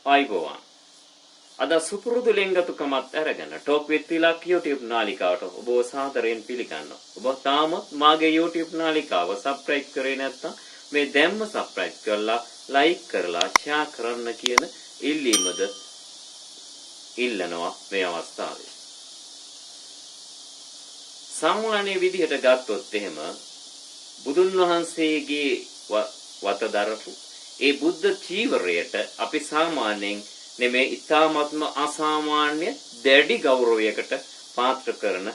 ආයුබෝවන්. අද සුපුරුදු ලෙන්ගතුකමත් අරගෙන ටෝක් විත් තිලක් YouTube නාලිකාවට ඔබව සාදරයෙන් පිළිගන්නවා. ඔබ තාමත් මාගේ YouTube නාලිකාව සබ්ස්ක්‍රයිබ් කරේ නැත්නම් මේ දැම්ම සබ්ස්ක්‍රයිබ් කරලා, ලයික් කරලා, ෂෙයා කරන්න කියන ඉල්ලීමද ඉල්ලනවා මේ අවස්ථාවේ. සාමාන්‍ය විදිහට ගත්තොත් එහෙම බුදුන් වහන්සේගේ වත දරපු ඒ බුද්ධ චීවරයට අපි සාමාන්‍යයෙන් නෙමේ, ඉතාමත්ම අසාමාන්‍ය දැඩි ගෞරවයකට පාත්‍ර කරන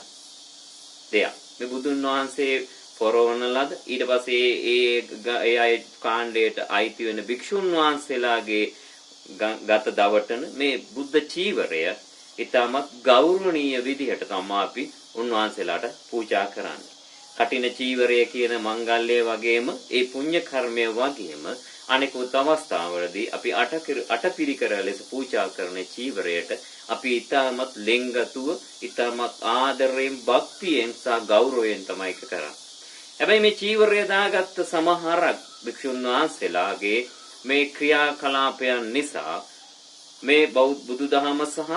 දෙයක්. මේ බුදුන් වහන්සේ පොරවන ලද, ඊට පස්සේ ඒ ඒ අය කාණ්ඩයට අයිති වෙන භික්ෂුන් වහන්සේලාගේ ගත දවටන මේ බුද්ධ චීවරය ඉතාමත් ගෞරවනීය විදිහට තමයි අපි උන්වහන්සේලාට පූජා කරන්නේ. කටින චීවරය කියන මංගල්‍යය වගේම, ඒ පුණ්‍ය කර්මය වගේම, අනෙකුත් අවස්ථාවලදී අපි අටපිරිකර ලෙස පූජා කරන චීවරයට අපි ඉතාමත් ලෙන්ගතුව, ඉතාමත් ආදරයෙන්, භක්තියෙන් සහ ගෞරවයෙන් තමයි ඒක කරන්නේ. හැබැයි මේ චීවරය දාගත්ත සමහරක් භික්ෂුන් වහන්සේලාගේ මේ ක්‍රියාකලාපයන් නිසා මේ බෞද්ධ බුදුදහම සහ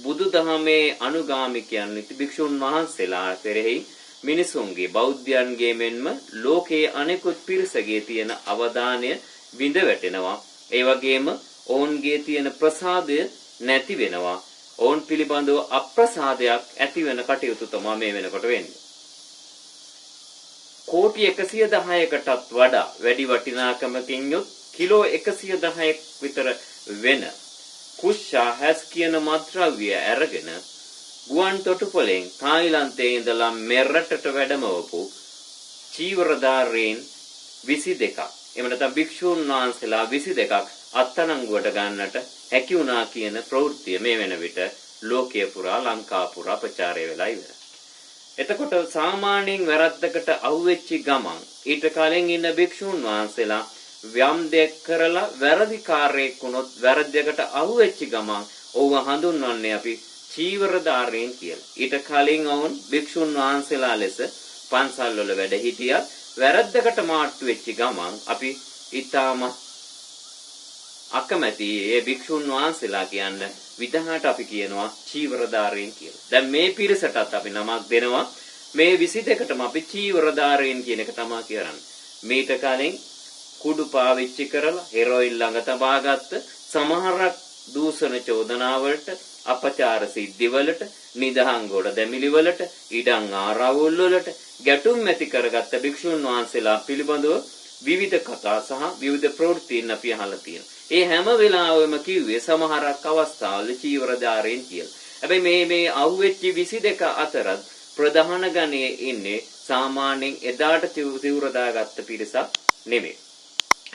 බුදුදහමේ අනුගාමිකයන් භික්ෂුන් වහන්සේලා කෙරෙහි මිනිසුන්ගේ, බෞද්ධයන්ගේ මෙන්ම ලෝකයේ අනෙකුත් පිරිසගේ තියෙන අවධානය බිඳ වැටෙනවා. ඒ වගේම ඔවුන්ගේ තියෙන ප්‍රසාදය නැති වෙනවා. ඔවුන් පිළිබඳව අප්‍රසාදයක් ඇති වෙන කටයුතු තමයි මේ වෙනකොට වෙන්නේ. කෝටි 110කටත් වඩා වැඩි වටිනාකමකින් යුත්, කිලෝ 110ක් විතර වෙන කුෂ්ෂා හැස් කියන මත්ද්‍රව්‍ය අරගෙන ගුවන් තොටුපොළෙන් තායිලන්තයේ ඉඳලා මෙරටට වැඩමවපු චීවරධාරීන් 22ක්, එහෙම නැත්නම් භික්ෂූන් වහන්සේලා 22ක් අත්අඩංගුවට ගන්නට හැකි වුණා කියන ප්‍රවෘත්තිය මේ වෙන විට ලෝකය පුරා, ලංකා පුරා ප්‍රචාරය වෙලා ඉවරයි. එතකොට සාමාන්‍යයෙන් වැරද්දකට අහුවෙච්ච ගමන් ඊට කලින් ඉන්න භික්ෂූන් වහන්සේලා යම් දෙයක් කරලා වැරදිකාරයෙක් වුණොත්, වැරද්දකට අහුවෙච්ච ගමන් ඔව්ව හඳුන්වන්නේ අපි චීවරධාරීන් කියලා. ඊට කලින් ඔවුන් භික්ෂුන් වහන්සේලා ලෙස පන්සල් වල වැඩ හිටියත් වැරද්දකට මාට්ටු වෙච්ච ගමන් අපි ඊටාම අකමැති ඒ භික්ෂුන් වහන්සේලා කියන්න විදහාට අපි කියනවා චීවරධාරීන් කියලා. දැන් මේ පිරිසටත් අපි නමක් දෙනවා. මේ 22ටම අපි චීවරධාරීන් කියන එක තමයි කියන්නේ. මීට කලින් කුඩු පාවිච්චි කරලා, හෙරොයින් ළඟ තබාගත්ත සමහරක් දූෂණ චෝදනාවලට, අපචාර සිද්ධිවලට, නිදහං ගොඩ දැමිලි වලට, ඉඩම් ආරවුල් වලට ගැටුම් ඇති කරගත්ත භික්ෂුන් වහන්සේලා පිළිබඳව විවිධ කතා සහ විවිධ ප්‍රවෘත්තීන් අපි අහලා තියෙනවා. ඒ හැම වෙලාවෙම කිව්වේ සමහරක් අවස්ථාවල චීවරධාරීන් කියලා. හැබැයි මේ මේ අහුවෙච්ච 22 අතරත් ප්‍රධාන ගණයේ ඉන්නේ සාමාන්‍යයෙන් එදාට සිවුර දාගත්ත පිරිසක් නෙමෙයි.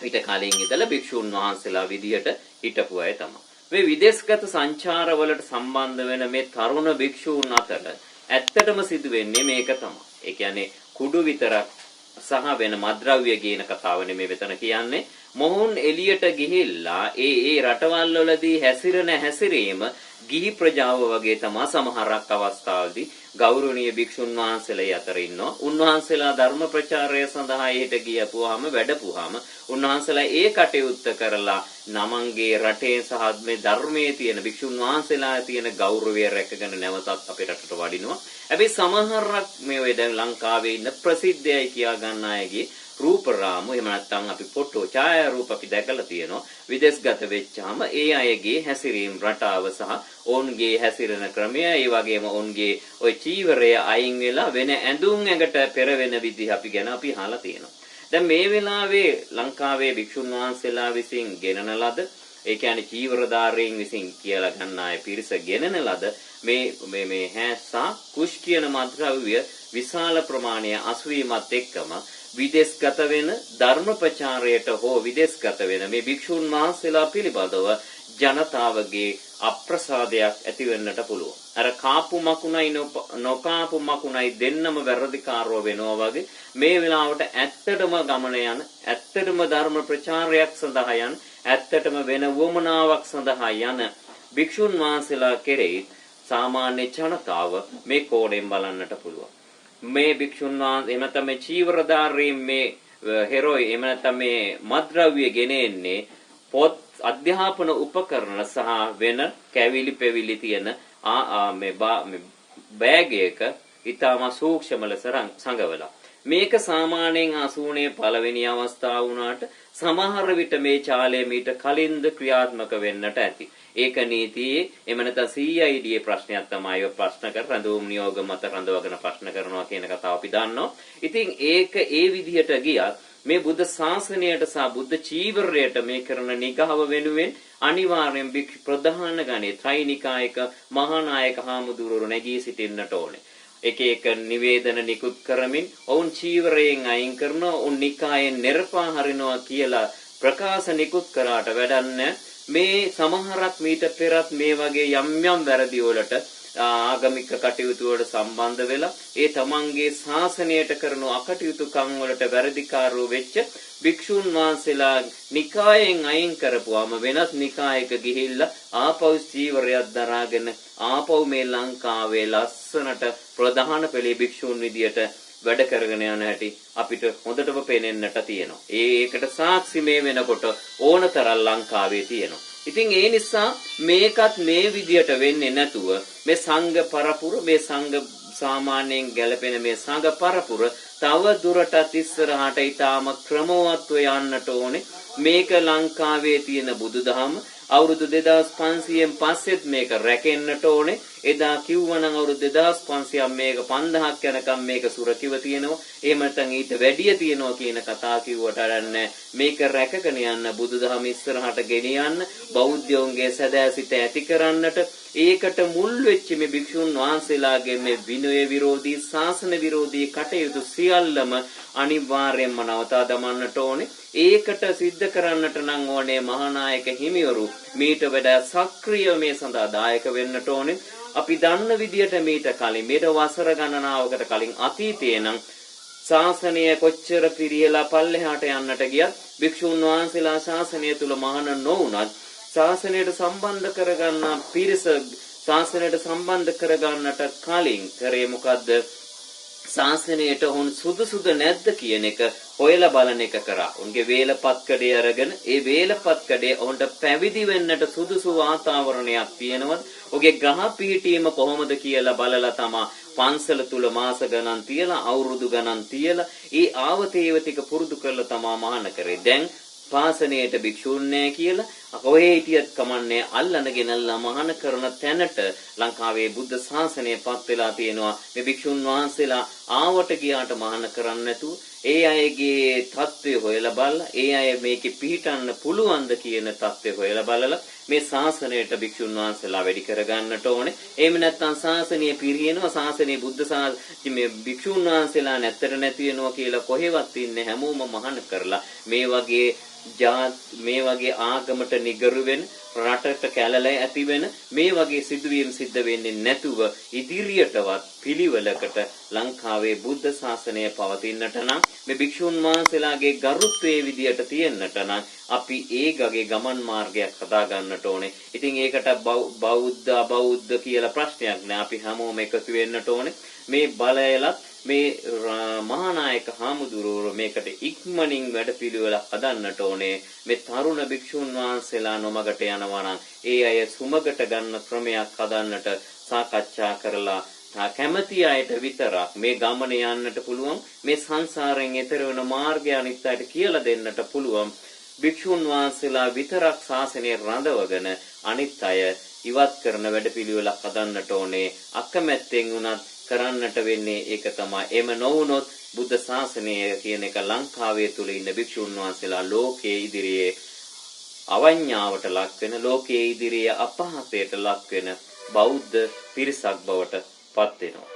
ඊට කලින් ඉඳලා භික්ෂුන් වහන්සේලා විදිහට හිටපු අය තමයි. මේ විදේශගත සංචාරවලට සම්බන්ධ වෙන මේ තරුණ භික්ෂූන් අතර ඇත්තටම සිදු වෙන්නේ මේක තමයි. ඒ කියන්නේ කුඩු විතරක් සහ වෙන මත්ද්‍රව්‍ය ගේන කතාව නෙමෙයි මෙතන කියන්නේ. මොවුන් එළියට ගිහිල්ලා ඒ ඒ රටවල් වලදී හැසිරෙන හැසිරීම ගිහි ප්‍රජාව වගේ තමා සමහරක් අවස්ථාවලදී. ගෞරවනීය භික්ෂුන් වහන්සේලා අතර ඉන්නවා. උන්වහන්සේලා ධර්ම ප්‍රචාරය සඳහා එහෙට ගියපුවාම, වැඩපුවාම, උන්වහන්සේලා ඒ කටයුත්ත කරලා නමන්ගේ රටේ සහ මේ ධර්මයේ තියෙන, භික්ෂුන් වහන්සේලා තියෙන ගෞරවය රැකගෙන නැවතත් අපේ රටට වඩිනවා. හැබැයි සමහරක් මේ ඔය දැන් ලංකාවේ ඉන්න ප්‍රසිද්ධයයි කියා ගන්න අයගේ රූප රාමු, එහෙම නැත්නම් අපි ෆොටෝ, ඡායාරූප අපි දැකලා තියෙනවා. විදේශගත වෙච්චාම ඒ අයගේ හැසිරීම් රටාව සහ ඔවුන්ගේ හැසිරෙන ක්‍රමය, ඒ වගේම ඔවුන්ගේ ඔය චීවරය අයින් වෙලා වෙන ඇඳුම් ඇඟට පෙරවෙන විදිහ අපි ගැන අපි අහලා තියෙනවා. දැන් මේ වෙලාවේ ලංකාවේ භික්ෂුන් වහන්සේලා විසින් ගෙනන ලද, ඒ කියන්නේ චීවරධාරීන් විසින් කියලා ගන්න අය පිරිස ගෙනන ලද මේ මේ මේ හැස්සා කුෂ් කියන මත්ද්‍රව්‍ය විශාල ප්‍රමාණය අසුවීමත් එක්කම විදේශගත වෙන, ධර්ම ප්‍රචාරයට හෝ විදේශගත වෙන මේ භික්ෂුන් වහන්සේලා පිළිබඳව ජනතාවගේ අප්‍රසාදයක් ඇති වෙන්නට පුළුවන්. අර කාපු මකුණයි නොකාපු මකුණයි දෙන්නම වැරදිකාරෝ වෙනවා වගේ, මේ වෙලාවට ඇත්තටම ගමන යන, ඇත්තටම ධර්ම ප්‍රචාරයක් සඳහා යන, ඇත්තටම වෙන වුවමනාවක් සඳහා යන භික්ෂුන් වහන්සේලා කෙරෙහි සාමාන්‍ය ජනතාව මේ කෝණයෙන් බලන්නට පුළුවන්. මේ භික්ෂුන් වහන්සේ, එහෙම නැත්නම් මේ චීවරධාරීන් මේ හෙරොයි, එහෙම නැත්නම් මේ මත්ද්‍රව්‍ය ගෙන එන්නේ පොත් අධ්‍යාපන උපකරණ සහ වෙන කැවිලි පෙවිලි තියෙන මේ බෑග් එක ඉතාම සූක්ෂම ලෙස සංගවලා. මේක සාමාන්‍යයෙන් අසූනේ පළවෙනි අවස්ථාව වුණාට සමහර විට මේ චාලය මීට කලින්ද ක්‍රියාත්මක වෙන්නට ඇති. ඒක නීතියේ එහෙම නැත්නම් CID ප්‍රශ්නයක් තමයි ඔය ප්‍රශ්න කර රඳවුම් නියෝග මත රඳවගෙන ප්‍රශ්න කරනවා කියන කතාව අපි දන්නවා. ඉතින් ඒක ඒ විදිහට ගියත් මේ බුද්ධ ශාසනයට සහ බුද්ධ චීවරයට මේ කරන නිගහව වෙනුවෙන් අනිවාර්යෙන් ප්‍රධාන ගණේ ත්‍රිනිකායක මහානායක හාමුදුරුවෝ නැගී සිටින්නට ඕනේ. එක එක නිවේදන නිකුත් කරමින් ඔවුන් චීවරයෙන් අයින් කරනවා, ඔවුන් නිකායෙන් නිරපා හරිනවා කියලා ප්‍රකාශ නිකුත් කරාට වැඩක් නැහැ. මේ සමහරක් මීට පෙරත් මේ වගේ යම් යම් වැරදි වලට ආගමික කටයුතු වලට සම්බන්ධ වෙලා ඒ තමන්ගේ ශාසනයට කරන අකටයුතුකම් වලට වැරදිකාරෝ වෙච්ච භික්ෂුන් වහන්සේලා නිකායෙන් අයින් කරපුවාම වෙනත් නිකායක ගිහිල්ලා ආපහු චීවරයක් දරාගෙන ආපහු මේ ලංකාවේ ලස්සනට ප්‍රධාන පෙළේ භික්ෂුන් විදියට වැඩ කරගෙන යන හැටි අපිට හොඳටම පේනෙන්නට තියෙනවා. ඒකට සාක්ෂි මේ වෙනකොට ඕනතරම් ලංකාවේ තියෙනවා. ඉතින් ඒ නිසා මේකත් මේ විදියට වෙන්නේ නැතුව මේ සංඝ පරපුර, මේ සංඝ සාමාන්‍යයෙන් ගැලපෙන මේ සංඝ පරපුර තව දුරටත් ඉස්සරහට ඊටාම ක්‍රමවත්ව යන්නට ඕනේ. මේක ලංකාවේ තියෙන බුදුදහම අවුරුදු 2500න් පස්සෙත් මේක රැකෙන්නට ඕනේ. එදා කිව්වනම් අවුරුදු 2500ක් මේක 5000ක් යනකම් මේක සුරකිව තියෙනවා. එහෙම නැත්නම් ඊට වැඩිය තියෙනවා කියන කතා කිව්වට අරන්නේ මේක රැකගෙන යන්න, බුදුදහම ඉස්සරහට ගෙනියන්න, බෞද්ධයන්ගේ සැදැසිත ඇති කරන්නට ඒකට මුල් වෙච්ච මේ භික්ෂුන් වහන්සේලාගේ මේ විනය විරෝධී, ශාසන විරෝධී කටයුතු සියල්ලම අනිවාර්යයෙන්ම නවතා දමන්නට ඕනේ. ඒකට සිද්ධ කරන්නට නම් ඕනේ මහානායක හිමිවරු මීට වඩා සක්‍රිය මේ සඳහා දායක වෙන්නට ඕනේ. අපි දන්න විදියට මීට කලින්, මීට වසර ගණනාවකට කලින් අතීතයේ නම් ශාසනය කොච්චර පිරියලා පල්ලෙහාට යන්නට ගියත් භික්ෂුන් වහන්සේලා ශාසනය තුල මහාන නොවුනත් ශාසනයට සම්බන්ධ කරගන්න පිරිස ශාසනයට සම්බන්ධ කරගන්නට කලින් කරේ මොකද්ද? ශාසනයට ඔවුන් සුදුසුද නැද්ද කියන එක හොයලා බලන එක කරා. උන්ගේ වේලපත්කඩේ අරගෙන ඒ වේලපත්කඩේ ඔවුන්ට පැවිදි වෙන්නට සුදුසු වාතාවරණයක් තියෙනවද? ඔහුගේ ග්‍රහ පිහිටීම කොහොමද කියලා බලලා තමා පන්සල තුල මාස ගණන් තියලා අවුරුදු ගණන් තියලා ඒ ආවතේව ටික පුරුදු කරලා තමා මහාන කරේ. දැන් පාසනයට භික්ෂූන් නෑ කියලා කොහේ හිටියත් කමන්නේ අල්ලන ගෙනල්ලා මහාන කරන තැනට ලංකාවේ බුද්ධ ශාසනය පත් වෙලා තියෙනවා. මේ භික්ෂුන් වහන්සේලා ආවට ගියාට මහාන කරන්නේ නැතුව ඒ අයගේ තත්ත්වය හොයලා බලලා ඒ අය මේකේ පිහිටන්න පුළුවන්ද කියන තත්ත්වය හොයලා බලලා මේ ශාසනයට භික්ෂුන් වහන්සේලා වැඩි කරගන්නට ඕනේ. එහෙම නැත්නම් ශාසනය පිරිනව, ශාසනයේ බුද්ධ මේ භික්ෂුන් වහන්සේලා නැත්තර නැති වෙනවා කියලා කොහෙවත් ඉන්නේ හැමෝම මහාන කරලා මේ වගේ මේ වගේ ආගමට නිගරු වෙන, රටට කැලල ඇති වෙන මේ වගේ සිදුවීම් සිද්ධ වෙන්නේ නැතුව ඉදිරියටවත් පිළිවෙලකට ලංකාවේ බුද්ධ ශාසනය පවතින්නට නම් මේ භික්ෂුන් වහන්සේලාගේ ගරුත්වයේ විදියට තියෙන්නට නම් අපි ඒ ගගේ ගමන් මාර්ගයක් හදා ගන්නට ඕනේ. ඉතින් ඒකට බෞද්ධ අබෞද්ධ කියලා ප්‍රශ්නයක් නෑ. අපි හැමෝම එකතු වෙන්නට ඕනේ. මේ බලයලත් මේ මහානායක හාමුදුරුවෝ මේකට ඉක්මනින් වැඩපිළිවෙල හදන්නට ඕනේ. මේ තරුණ භික්ෂුන් වහන්සේලා නොමගට යනවා නම් ඒ අය සුමගට ගන්න ක්‍රමයක් හදන්නට සාකච්ඡා කරලා කැමති අයට විතරක් මේ ගමන යන්නට පුළුවන්. මේ සංසාරයෙන් එතර වෙන මාර්ගය අනිත් අයට කියලා දෙන්නට පුළුවන්. භික්ෂුන් වහන්සේලා විතරක් ශාසනය රඳවගෙන අනිත් අය ඉවත් කරන වැඩපිළිවෙලක් හදන්නට ඕනේ. අකමැත්තෙන් වුණත් කරන්නට වෙන්නේ ඒක තමයි. එම නොවුනොත් බුද්ධ ශාසනය කියන එක ලංකාවේ තුල ඉන්න භික්ෂුන් වහන්සේලා ලෝකයේ ඉදිරියේ අවඥාවට ලක් වෙන, ලෝකයේ ඉදිරියේ අපහාසයට ලක් වෙන බෞද්ධ පිරිසක් බවට පත් වෙනවා.